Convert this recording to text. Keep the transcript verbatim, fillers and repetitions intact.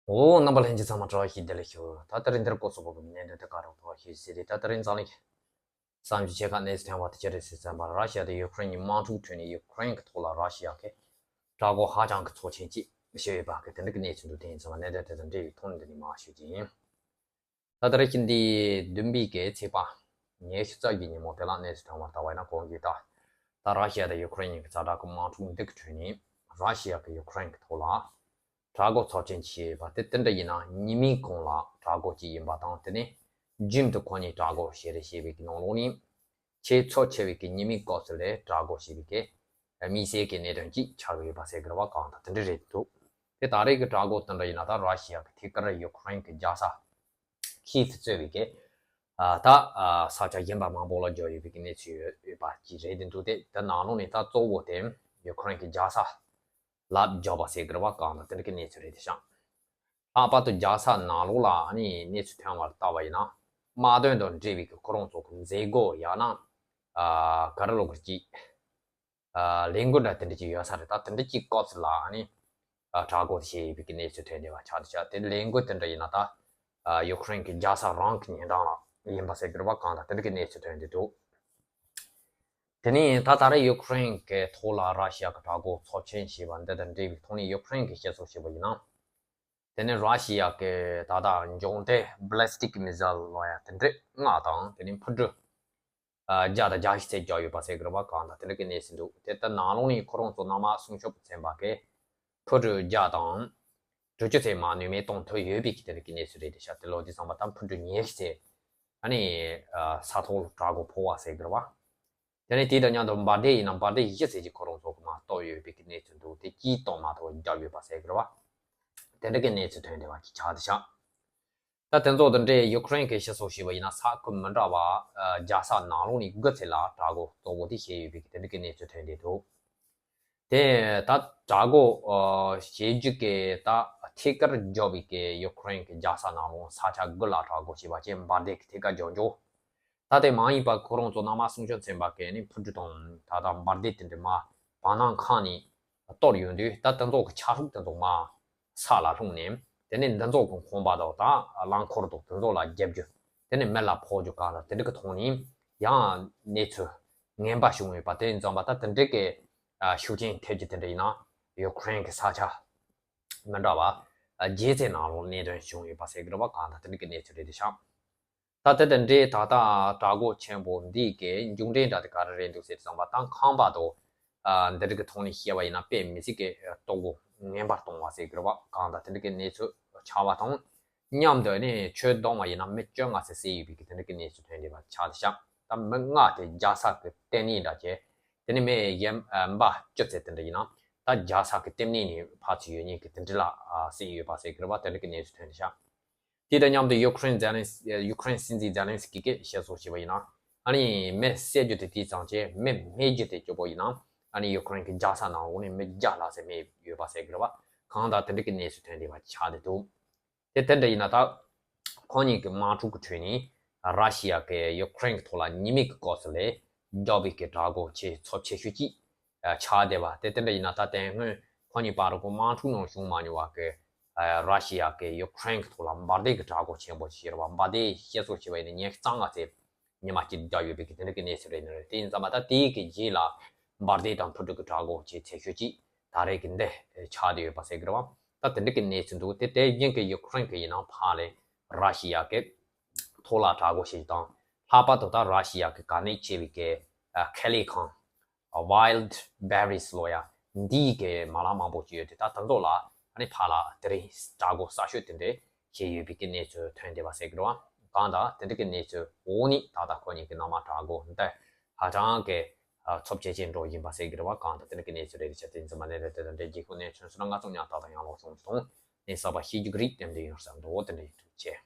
འོ། རྣམ་པ་ལྷན་རྒྱས་ཚང་མ་བཀྲ་ཤིས་བདེ་ལེགས་ཞུ། ད་ལྟ་རིང་འདིར་སྐོར་སོགས་པོ་གི་གནད་དོན་དེ་ག་རོགས་ཐོག་ཤེས་ཟེར་ཏེ། ད་ལྟ་རིང་འཛམ་གླིང་གི་བསམ་གྱིས་ཆེ་ཁ་གནས་སུ་ཐོན་པ་དེ་ཅི་རེད་ཟེར་ཙམ་པ། ར་ཤི་ཡ་དང་ཡུ་ཁུ་རེན་གཉིས་དམག་འཁྲུག་ཁྲོད་ནས་ཡུ་ཁུ་རེན་གྱི་ཐོག་ལ་ར་ཤི་ཡ་གི་དྲག་པོ་ཧ་ཅང་གི་ཚབས་ཆེན་ཅིག་བྱས་ཡོད་པ་གི་དེ་འདྲ་གི་གནས་ཚུལ་འདུག་དེ་ཡིན་ཙང་གནད་དོན་དེ་དང་འབྲེལ་བའི་ཐོག་ནས་འདི་ནས་མར་ཞུ་རྒྱུ་ཡིན། ད་ལྟ་རེ་ཞིག་འདི་བདུན་པའི་གི་ཚེས་པ་ཉི་ཤུ་རྩ་བཞི་ཉིན་མོ་དེ་ལ་གནས་ཚུལ་ཐོན་པར་ལྟ་བ་ཡིན་ན། གོང་གི་ད་ད་ར་ཤི་ཡ་དང་ཡུ་ཁུ་རེན་གཉིས་ཀྱི་ཛ་དྲག་གི་དམག་འཁྲུག་འདི་གི་ཁྲོད་ནས་ར་ཤི་ཡ་གི་ཡུ་ཁུ་རེན་གྱི་ཐོག་ལ་དྲག་པོ་ཚབས་ཆེན་བྱས་ཡོད་པ་དེ་དེ་འདྲ་ཡིན་ན། ཉི་མའི་གུང་ལ་དྲག་པོ་ཅིག་ཡིན་པ་དང་། དེ་ནས་རྒྱུན་དུ་ཁོ་གཉིས་དྲག་པོ་བྱེད་རེས་བྱས་པའི་གི་ནང་ལོགས་ནས་ཆེས་ཚབས་ཆེ་བའི་གི་ཉི་མའི་སྐབས་སུ་ལས་དྲག་པོ་བྱས་པའི་གི་དམིགས་བསལ་གྱི་གནད་དོན་ཅིག་ཆགས་ཀྱི་ཡོད་པ་ཟེར་དགོས་རེད་པ། གང་ལྟར་དེ་འདྲ་རེད་འདུག་དེ་ད་རེས་ཀྱི་དྲག་པོ་དེ་འདྲ་ཡིན་ན། ད་ར་ཤི་ཡ་གི་ཐད་ཀར་ཡུ་ཁུ་རེན་གྱི་རྒྱལ་ས་ཁིས་གཙོས་པའི་གི་ཨ་ད་ཨ་ས་ཆ་གཞན་པ་མང་པོ་ལ་རྒྱག་ཡོད་པའི་གི་གནས་ཚུལ་ཡོད་ཡོད་པ་ཅིག་རེད་འདུག་དེ་དེ་ནང་ལོགས་ནས་ད་གཙོ་བོ་དེ་ཡུ་ཁུ་རེན་གྱི་རྒྱལ་ས་ལ་རྒྱག་པ་ཟེར་དགོས་རེད་པ། གང་ལྟར་དེ་འདྲ་གི་གནས་ཚུལ་རེད་དེ་ཤག་ལྷག་པར་དུ་རྒྱལ་ས་ནང་ལོགས་ལ་ཨ་ནི་གནས་ཚུལ་ཐོན་པར་ལྟ་བ་ཡིན་ན། དམག་དོན་དང་འབྲེལ་བའི་གི་ཁོ་རང་ཚོ་གི་མཛད་སྒོ། ཡང་ན་ཨ་ག་རེ་ལབ་དགོས་ཀྱི་ཨ་ལས་འགུལ་འདྲ་དེ་འདྲ་ཅིག་ཡོད་ས་རེད། ད་དེ་འདྲ་ཅིག་སྐབས་སུ་ལ་ཨ་ནི་ཨ་དྲག་པོ་བྱས་ཡོད་པའི་གི་གནས་ཚུལ་ཐོན་བསྡད་པ་ཆགས་འདུག་ཤག་དེ་ལས་འགུལ་དེ་འདྲ་ཡིན་ན་ད་ཨ་ཡུ་ཁུ་རེན་གྱི་རྒྱལ་ས་རང་གི་ཉེ་འགྲམ་ལ་ཡིན་པ་ཟེར་དགོས་རེད་པ། གང་ལྟར་དེ་འདྲ་གི་གནས་ཚུལ་ཐོན་བསྡད་འདུག་དེ་ནས་ད་ད་རེས་ཡུ་ཁུ་རེན་གྱི་ཐོག་ལ་ར་ཤི་ཡ་གི་དྲག་པོ་ཚབས་ཆེན་བྱས་པ་འདི་དང་འབྲེལ་བའི་ཐོག་ནས་ཡུ་ཁུ་རེན་གྱིས་བཤད་སྲོལ་བྱས་པ་ཡིན་ན། དེ་ནས་ར་ཤི་ཡ་གི་ད་ལྟ་མཇུག་མཐའི་བྷ་ལི་སི་ཊིག་མི་སེལ་ལབ་ཡ་དེ་འདྲ་ལྔ་དང་། དེ་ནས་འཕུར་གྲུ་ཨ་བརྒྱ་དང་བརྒྱད་ཅུ་ཙམ་བརྒྱབ་ཡོད་པ་ཟེར་གི་རེད་པ། གང་ལྟར་དེ་འདྲ་གི་གནས་ཚུལ་འདུག་དེ་ལྟར་ནང་ལོགས་ནས་ཁོ་རང་ཚོ་གནམ་དམག་སྲུང་སྐྱོབ་ཚན་པ་གིས་འཕུར་གྲུ་བརྒྱ་དང་དྲུག་ཅུ་ཙམ་མར་ནུས་མེད་གཏོང་ཐུབ་ཡོད་པའི་གི་དེ་འདྲ་གི་གནས་ཚུལ་རེད་དེ་ཤག་དེ་ལོ་དུས་ཙམ་པ་ད་འཕུར་གྲུ་ཉི་ཤུ་ཙམ་ཨ་ནི་ཨ་ས་ཐོག་ལ་དྲག་པོ་ཕོག་པ་ཟེར་གི་རེད་པ། དེ་ནས་དེ་དང་མཉམ་དུ་འབར་མདེལ་ཡིན་ན་འབར་མདེལ་བཞི་ཙམ་ཅིག་ཁོ་རང་ཚོ་གི་མར་གཏོར་ཡོད་པའི་གི་གནས་ཚུལ་འདུག་དེ་གཅིག་གཏོར་མ་ཐོག་བརྒྱབ་ཡོད་པ་ཟེར་གི་རེད་པ། དེ་འདྲ་གི་གནས་ཚུལ་ཐོན་བསྡད་པ་ཅིག་ཆགས་བསྡད་ཤག་ད་དེ་ཚོ་དང་འབྲེལ་ཡུ་ཁུ་རེན་གྱིས་བཤད་སྲོལ་བྱས་པ་ཡིན་ན། ས་ཁུལ་མི་འདྲ་བ་ཨ་རྒྱལ་ས་ནང་ལོགས་ནས་དགུ་ཙམ་ལ་དྲག་པོ་གཙོ་བོ་དེ་བྱས་ཡོད་པའི་གི་དེ་འདྲ་གི་གནས་ཚུལ་ཐོན་བསྡད་འདུག་དེ་ད་དྲག་པོ་ཨ་བྱེད་རྒྱུ་གི་ད་ཐད་ཀར་རྒྱབ་པའི་གི་ཡུ་ཁུ་རེན་གྱི་རྒྱལ་ས་ནང་ལོགས་ས་ཆ་དགུ་ལ་དྲག་པོ་བྱས་པ་བྱས། འབར་མདེལ་གྱི་ཐད་ཀར་རྒྱབ་འཇུག་ད་དེ་མ་ཡིན་པ་ཁོ་རང་ཚོ་གནམ་དམག་སྲུང་སྐྱོབ་ཚན་པ་གིས་ནི་འཕུར་གྲུ་དང་ད་ལྟ་འབར་མདེལ་དེ་འདྲ་མར་བར་སྣང་ཁང་ནས་གཏོར་ཡོང་དུས། ད་དེ་ཚོ་གི་ཆ་ཤུགས་དེ་ཚོ་མར་ས་ལ་ལྷུང་ནས། དེ་ནས་འདི་ཚོ་གི་ཁང་པ་དང་ད་རླངས་འཁོར་དང་དེ་ཚོ་ལ་རྒྱབ་རྒྱུ། དེ་ནས་མི་ལ་ཕོག་རྒྱུ་གང་ལ་དེ་འདྲ་གི་ཐོག་ནས་ཡང་གནས་ཚུལ་ངན་པ་བྱུང་ཡོད་པ། དེ་ཡིན་ཙང་པ་ད་དེ་འདྲ་གི་ཨ་ཤུགས་རྐྱེན་ཐེབས་རྒྱུ་དེ་འདྲ་ཡིན་ན། ཡུ་ཁུ་རེན་གྱི་ས་ཆ་མི་འདྲ་བ་ཨ་བརྒྱད་ཙམ་ནང་ལོགས་གནད་དོན་བྱུང་ཡོད་པ་ཟེར་གི་རེད་པ། གང་ལྟར་དེ་འདྲ་གི་གནས་ཚུལ་རེད་དེ་ཤག་ད་དེ་དང་འབྲེལ་ད་ལྟ་དྲག་པོ་ཆེན་པོ་འདི་གི་མཇུག་འབྲས་འདྲ་དེ་ག་རེ་རེད་འདུག་ཟེར་ཙམ་པ། ད་ཁང་པ་དང་ཨ་འདི་རིགས་ཀྱི་ཐོག་ནས་བཤད་པ་ཡིན་ན་དཔེ་མི་སྲིད་ཀྱི་ལྟོ་གོས་ངན་པར་གཏོང་བ་ཟེར་གི་རེད་པ། གང་ལྟར་དེ་འདྲ་གི་གནས་ཚུལ་ཆགས་པ་དང་། མཉམ་དུ་ནི་ཁྱོན་བསྡོམས་པ་ཡིན་ན་མི་བཅོ་ལྔ་ཙམ་བསད་ཡོད་པའི་གི་དེ་འདྲ་གི་གནས་ཚུལ་ཐོན་བསྡད་པ་ཆགས་བཞག་ད་མི་ལྔ་དེ་རྒྱལ་ས་གི་ལྟེ་གནས་འདྲ་བྱས། དེ་ནས་མི་གཞན་ཨ་འབའ་བཅུ་ཙམ་དེ་འདྲ་ཡིན་ན། ད་རྒྱལ་ས་གི་ལྟེ་གནས་ནས་ཕར་ཚུར་ཡོད་མཁན་གྱི་དེ་འདྲ་ལ་ཨ་བསད་ཡོད་པ་ཟེར་གི་རེད་པ། དེ་འདྲ་གི་གནས་ཚུལ་ཐོན་བཞག་དེ་དང་མཉམ་དུ་ཡུ་ཁུ་རེན་ཛེ་ལན་སི་ཡུ་ཁུ་རེན་སྲིད་འཛིན་ཛེ་ལན་སི་ཀི་གིས་བཤད་སྲོལ་བྱས་པ་ཡིན་ན། ཨ་ནི་མི་བསད་རྒྱུ་དེ་དེ་ཙམ་བྱས། མི་རྨས་རྒྱུ་དེ་སྐྱོ་པོ་ཡིན་ན། ཨ་ནི་ཡུ་ཁུ་རེན་གྱི་རྒྱལ་ས་ནང་ལོགས་ནས་མི་བརྒྱ་ལྷག་ཙམ་རྨས་ཡོད་པ་ཟེར་གི་རེད་པ། གང་ལྟར་དེ་འདྲ་གི་གནས་ཚུལ་ཐོན་བསྡད་པ་ཆགས་བསྡད་འདུག་དེ་དེ་འདྲ་ཡིན་ན། ད་ཁོང་གཉིས་ཀྱི་དམག་འཁྲུག་གི་ཁྲོད་ནས་ར་ཤི་ཡ་གིས་ཡུ་ཁུ་རེན་གྱི་ཐོག་ལ་ཉི་མའི་གི་སྐབས་སུ་ལས་རྒྱག་པའི་གི་དྲག་པོ་ཆེས་ཚབས་ཆེ་ཤོས་ཅིག་ཆགས་བསྡད་པ། དེ་དེ་འདྲ་ཡིན་ན། ད་དེ་སྔོན་ཁོང་གཉིས་བར་གྱི་དམག་འཁྲུག་ནང་བྱུང་མ་མྱོང་བ་གི་ར་ཤི་ཡ་གིས་ཡུ་ཁུ་རེན་གྱི་ཐོག་ལ་འབར་མདེལ་གྱི་དྲག་པོ་ཆེན་པོ་ཞིག་བྱས་པ། འབར་མདེལ་བཤད་སྲོལ་བྱས་པ་ཡིན་ན་ཉི་ཤུ་རྩ་ལྔ་ཙམ་ཉི་མ་གཅིག་བརྒྱབ་ཡོད་པའི་གི་དེ་འདྲ་གི་གནས་ཚུལ་རེད་ནི་རེད། དེ་ཡིན་ཙང་མ་ད་དེའི་གི་རྗེས་ལ་འབར་མདེལ་དང་འཕུར་གྲུ་གི་དྲག་པོ་ཆེས་ཚབས་ཆེ་ཤོས་ཅིག་ད་རེས་གི་འདི་ཆགས་བསྡད་ཡོད་པ་ཟེར་གི་རེད་པ། ད་དེ་འདྲ་གི་གནས་ཚུལ་འདུག་དེ་དེ་བཞིན་གི་ཡུ་ཁུ་རེན་གི་ཡིན་ན་ཕར་ལས་ར་ཤི་ཡ་གི་ཐོག་ལ་དྲག་པོ་ཞིག་དང་། ལྷག་པར་དུ་ད་ར་ཤི་ཡ་གི་གལ་གནད་ཆེ་བའི་གི་ཨ་ཁེ་ལས་ཁང་། Wild Berries ལབ་ཡ་འདིའི་གི་མ་ལག་མང་པོ་ཅིག་ཡོད་དེ། ད་དེ་ཚོ་ལ་ཨ་ནི་ཕར་ལ་དེ་རིང་དྲག་པོ་གསར་ཤོས་དེ་འདྲས་བྱས་ཡོད་པའི་གི་གནས་ཚུལ་ཐོན་བསྡད་པ་ཟེར་གི་རེད་པ། གང་ལྟར་དེ་འདྲ་གི་གནས་ཚུལ་འོག་ནས་ད་ལྟ་ཁོ་གཉིས་ཀྱི་གནམ་དམག་དྲག་པོ་འདི་ཧ་ཅང་གི་ཨ་ཚབས་ཆེ་ཆེ་འགྲོ་བཞིན་པ་ཟེར་གི་རེད་པ། གང་ལྟར་དེ་འདྲ་གི་གནས་ཚུལ་རེད། ཆ་དེ་འཛིན་མ་ནས་རེད། དེ་དང་འབྲེལ་རྒྱལ་ཁབ་ནས་ཚོན་སོང་ན་ང་ཚོ་ཉག་ཐག་དང་ཡང་ལོག་བྱུང་སོང་། གནས་གསར་པ་ཤེས་རྒྱུ་གི་རིགས་དེ་འདྲ་ཡོང་བསམ་འདུག་དེ་འདྲ་ཡིན་འདུག་ཅེས།